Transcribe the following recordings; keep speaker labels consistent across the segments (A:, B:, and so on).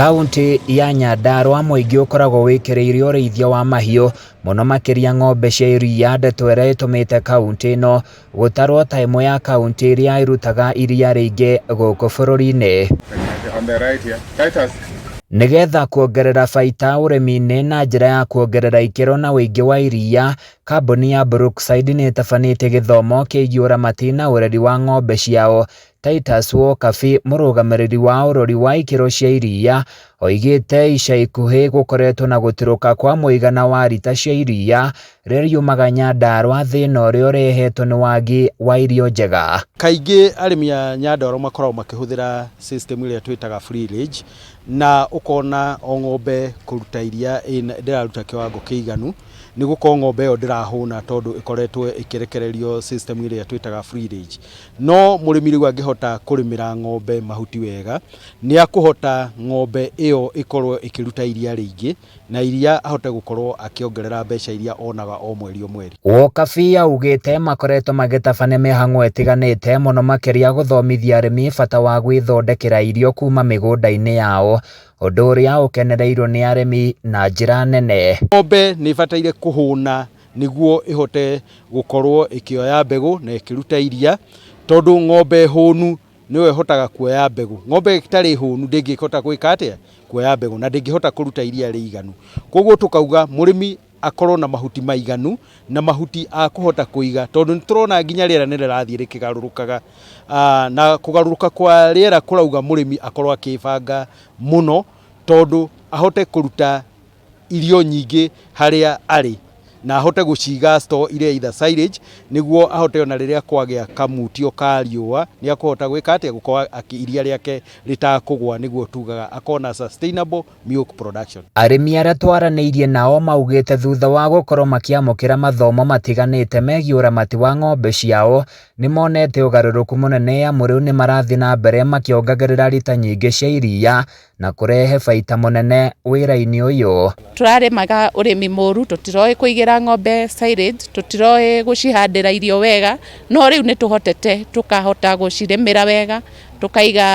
A: Kauntĩ ya Nyandarua mũingĩ ũkoragwo wĩkĩrĩire ũrĩithia wa mahiũ mũno makĩria ng'ombe cia iria, ndeto ĩrĩa ĩtũmĩte kauntĩ ĩno gũtarwo ta ĩmwe ya kauntĩ iria irutaga iria rĩingĩ gũkũ bũrũri-inĩ.
B: On the right here. Titus.
A: Nĩgetha kuongerera baita ũrĩmi-inĩ na njĩra ya kuongerera ikĩro na ũingĩ wa iria, kambuni ya Brookside nĩ ĩtabanĩtie gĩthomo kĩgiĩ ũramati na ũreri wa ng'ombe ciao. Titus Wokabi, mũrũgamĩrĩri wa ũrori wa ikĩro cia iria, oigĩte ica ikuhĩ gũkoretwo na gũtirũka kwa mũigana wa rita cia iria rĩrĩa riumaga Nyandarua, thĩna ũrĩa ũrehetwo nĩ wagi wa irio njega.
C: Kaingĩ arĩmi a Nyandarua makoragwo makĩhũthĩra system ĩrĩa twĩtaga free range, na ũkona o ng'ombe kũruta iria ndĩraruta kĩwango kĩiganu, nĩ gũkorwo ng'ombe ĩyo ndĩrahũna tondũ ĩkoretwo ĩkĩrekererio system ĩrĩa twĩtaga free range. No mũrĩmi rĩu angĩhota kũrĩmĩra ng'ombe mahuti wega, nĩ akũhota ng'ombe ĩyo ĩkorwo ĩkĩruta iria rĩingĩ, na iria ahote gũkorwo akĩongerera mbeca iria onaga o mweri o mweri.
A: Wokabi augĩte makoretwo magĩtabania mĩhang'o ĩtiganĩte mũno makĩria gũthomithia arĩmi bata wa gwĩthondekera irio kuma mĩgũnda-inĩ yao, ũndũ ũrĩa ũkenereirwo nĩ arĩmi na njĩra nene.
C: Ng'ombe nĩ ĩbataire kũhũna nĩguo ĩhote gũkorwo ĩkĩoya mbegũ na ĩkĩruta iria, tondũ ng'ombe hũnu nĩyo ĩhotaga kuoya mbegũ. Ng'ombe ĩtarĩ hũnu ndĩngĩhota gwĩka atĩa? Kuoya mbegũ na ndĩngĩhota kũruta iria rĩiganu. Koguo tũkauga mũrĩmi akorwo na mahuti maiganu na mahuti a kũhota kũiga, tondũ nĩ tũrona nginya rĩera nĩ rĩrathiĩ rĩkĩgarũrũkaga, na kũgarũrũka kwa rĩera kũrauga mũrĩmi akorwo akĩbanga mũno, tondũ ahote kũruta irio nyingĩ harĩa arĩ na ahote gũciga store iria either silage, nĩguo ahote ona rĩrĩa kwagĩa kamutio ka riũa nĩ akũhota gwĩka atĩa? Gũkorwo iria rĩake rĩtakũgwa, nĩguo tugaga akorwo na sustainable milk production.
A: Arĩmi arĩa twaranĩirie nao maugĩte thutha wa gũkorwo makĩamũkĩra mathomo matiganĩte megiĩ ũramati wa ng'ombe ciao, nĩ monete ũgarũrũku mũnene amu rĩu nĩ marathiĩ na mbere makĩongagĩrĩra rita nyingĩ cia iria na kũrehe baita mũnene wĩra-inĩ ũyũ.
D: Tũrarĩmaga ũrĩmi mũru, tũtiroĩ kũigĩra ng'ombe silage, tũtiroĩ gũcihandĩra irio wega, no rĩu nĩ tũhotete tũkahota gũcirĩmĩra wega, tũkaiga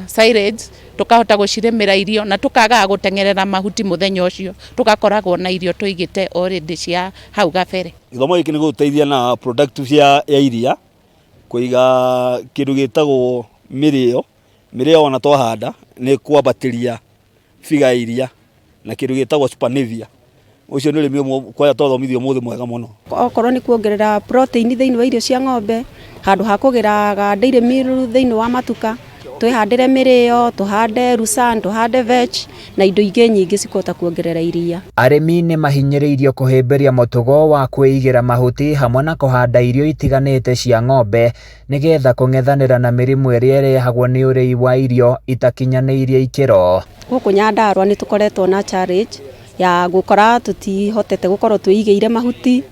D: silage, tũkahota gũcirĩmĩra irio na tũkagaga gũteng'erera mahuti mũthenya ũcio, tũgakoragwo na irio tũigĩte already cia hau gabere.
E: Gĩthomo gĩkĩ nĩ gũgũteithia na productive ya iria, kũiga kĩndũ gĩtagwo mĩrĩo. Mĩrĩo ona twahanda nĩ kwambatĩria biga ya iria na kĩndũ gĩtagwo Supernavier. Ũcio nĩ ũrĩmi ũmwe kwanja twathomithio ũmũthĩ mwega mũno.
F: Okorwo nĩ kuongerera protein thĩinĩ wa irio cia ng'ombe, handũ ha kũgĩraga dairy meal thĩinĩ wa matuka, twĩhandĩre mĩrĩo, tũhande lucerne, tũhande vetch na indo ingĩ nyingĩ cikũhota kuongerera iria.
A: Arĩmi nĩ mahinyĩrĩirio kũhĩmbĩria mũtugo wa kwĩigĩra mahuti hamwe na kũhanda irio itiganĩte cia ng'ombe nĩgetha kũng'ethanĩra na mĩrimũ ĩrĩa ĩrehagwo nĩ ũrĩi wa irio itakinyanĩirie ikĩro.
F: Gũkũ Nyandarua nĩ tũkoretwo na challenge ya gũkora tũtihotete gũkorwo twĩigĩire mahuti,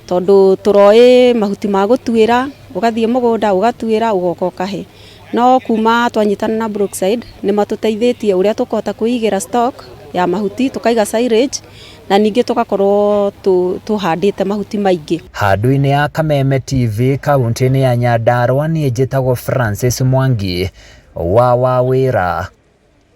F: tondũ tũroĩ mahuti ma gũtuĩra, ũgathiĩ mũgũnda ũgatuĩra ũgoka ũkahe. No kuma twanyitana na Brookside nĩ matũteithĩtie ũrĩa tũkũhota kwĩigĩra stock ya mahuti, tũkaiga silage na ningĩ tũgakorwo tũhandĩte mahuti maingĩ.
A: Handũ-inĩ ya Kameme TV kaunti-inĩ ya Nyandarua, niĩ njĩtagwo Francis Mwangi wa Wawĩra.